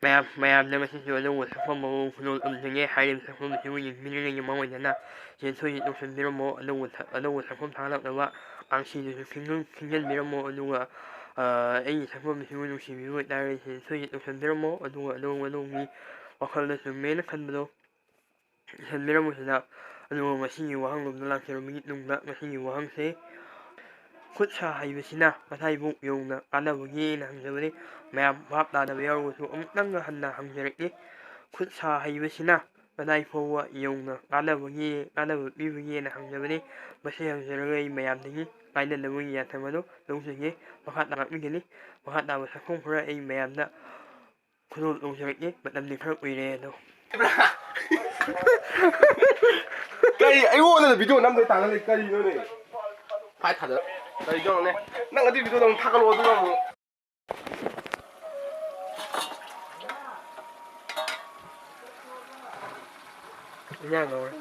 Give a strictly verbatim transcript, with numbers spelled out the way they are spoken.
ꯃꯌꯥꯝ ꯃꯌꯥꯝꯗ ꯉꯁꯤꯁꯨ ꯑꯅꯧꯕ ꯁꯛꯐꯝ ꯑꯃ ꯈꯨꯗꯣꯜ ꯇꯝꯖꯒꯦ꯫ ꯍꯥꯏꯔꯤꯕ ꯁꯛꯐꯝ ꯑꯁꯤꯕꯨ ꯌꯦꯡꯕꯤꯔꯤꯉꯩꯒꯤ ꯃꯥꯡꯑꯣꯏꯅꯅ ꯁꯦꯟ ꯁꯣꯏꯗꯅ ꯇꯧꯁꯟꯕꯤꯔꯝꯃꯣ꯫ ꯑꯅꯧꯕ ꯁꯛ- ꯑꯅꯧꯕ ꯁꯛꯐꯝ ꯊꯥꯒꯠꯂꯛꯅꯕ ꯑꯉꯥꯡꯁꯤꯡꯗꯨꯁꯨ ꯈꯤꯡꯖꯤꯟ- ꯈꯤꯡꯖꯤꯟꯕꯤꯔꯝꯃꯣ꯫ ꯑꯗꯨꯒ ꯑꯩꯒꯤ ꯁꯛꯐꯝ ꯑꯁꯤꯕꯨ ꯅꯨꯡꯁꯤꯕꯤꯕ ꯑꯣꯏꯇꯥꯔꯒꯗꯤ ꯁꯦꯟ ꯁꯣꯏꯗꯅ ꯇꯧꯁꯟꯕꯤꯔꯝꯃꯣ꯫ ꯑꯗꯨꯒ ꯑꯅꯧꯕ ꯑꯅꯧꯕꯒꯤ ꯋꯥꯈꯜꯗ ꯆꯨꯝꯃꯦꯅ ꯈꯟꯕꯗꯣ ꯏꯁꯤꯟꯕꯤꯔꯝꯕꯁꯤꯗ, ꯑꯗꯨꯒ ꯉꯁꯤꯒꯤ ꯋꯥꯍꯪꯂꯣꯝꯗ ꯂꯥꯛꯆꯔꯕ ꯃꯤꯠꯌꯦꯡꯗ ꯉꯁꯤꯒꯤ ꯋꯥꯍꯪꯁꯦ, ꯈꯨꯠ ꯁꯥ ꯍꯩꯕꯁꯤꯅ ꯀꯗꯥꯏꯕꯨ ꯌꯧꯅ ꯀꯥꯟꯅꯕꯒꯦꯅ ꯍꯪꯖꯕꯅꯤ꯫ ꯃꯌꯥꯝ ꯚꯥꯞ ꯇꯥꯗꯕ ꯌꯥꯎꯔꯒꯁꯨ ꯑꯃꯨꯛꯇꯪꯒ ꯍꯟꯅ ꯍꯪꯖꯔꯛꯏ꯫ ꯈꯨꯠ ꯁꯥ ꯍꯩꯕꯁꯤꯅ ꯀꯗꯥꯏ ꯐꯥꯎꯕ ꯌꯧꯅ ꯀꯥꯟꯅꯕꯒꯦ, ꯀꯥꯟꯅꯕ ꯄꯤꯕꯒꯦꯅ ꯍꯪꯖꯕꯅꯤ꯫ ꯃꯁꯤ ꯍꯪꯖꯔꯒ ꯑꯩ ꯃꯌꯥꯝꯗꯒꯤ ꯀꯥꯏꯅꯅꯕꯒꯤ ꯌꯥꯊꯪ ꯑꯗꯨ ꯂꯧꯖꯒꯦ꯫ ꯃꯈꯥ ꯇꯥꯔꯛꯂꯤꯒꯅꯤ꯫ ꯃꯈꯥ ꯇꯥꯕ ꯁꯛꯐꯝ ꯈꯔ ꯑꯩ ꯃꯌꯥꯝꯗ ꯈꯨꯗꯣꯜ ꯇꯧꯖꯔꯛꯀꯦ꯫ ꯃꯇꯝꯗꯤ ꯈꯔ ꯀꯨꯏꯔꯦ ꯑꯗꯣ꯫ ꯀꯔꯤ ꯑꯩꯉꯣꯟꯗ ꯚꯤꯗꯤꯑꯣ ꯅꯝꯗꯣꯏ ꯇꯥꯟꯅ ꯂꯩ ꯀꯔꯤꯅꯣꯅꯦ? ꯐꯥꯏ ꯊꯥꯗ ꯀꯔꯤ ꯇꯧꯔꯅꯦ? ꯅꯪ ꯑꯗꯨꯏ ꯚꯤꯗꯤꯑꯣꯗꯣ ꯑꯃꯨꯛ ꯊꯥꯒꯠꯂꯛꯑꯣ ꯑꯗꯨꯒ ꯑꯃꯨꯛ꯫ ꯏꯟꯖꯥꯡ ꯂꯧꯔꯦ꯫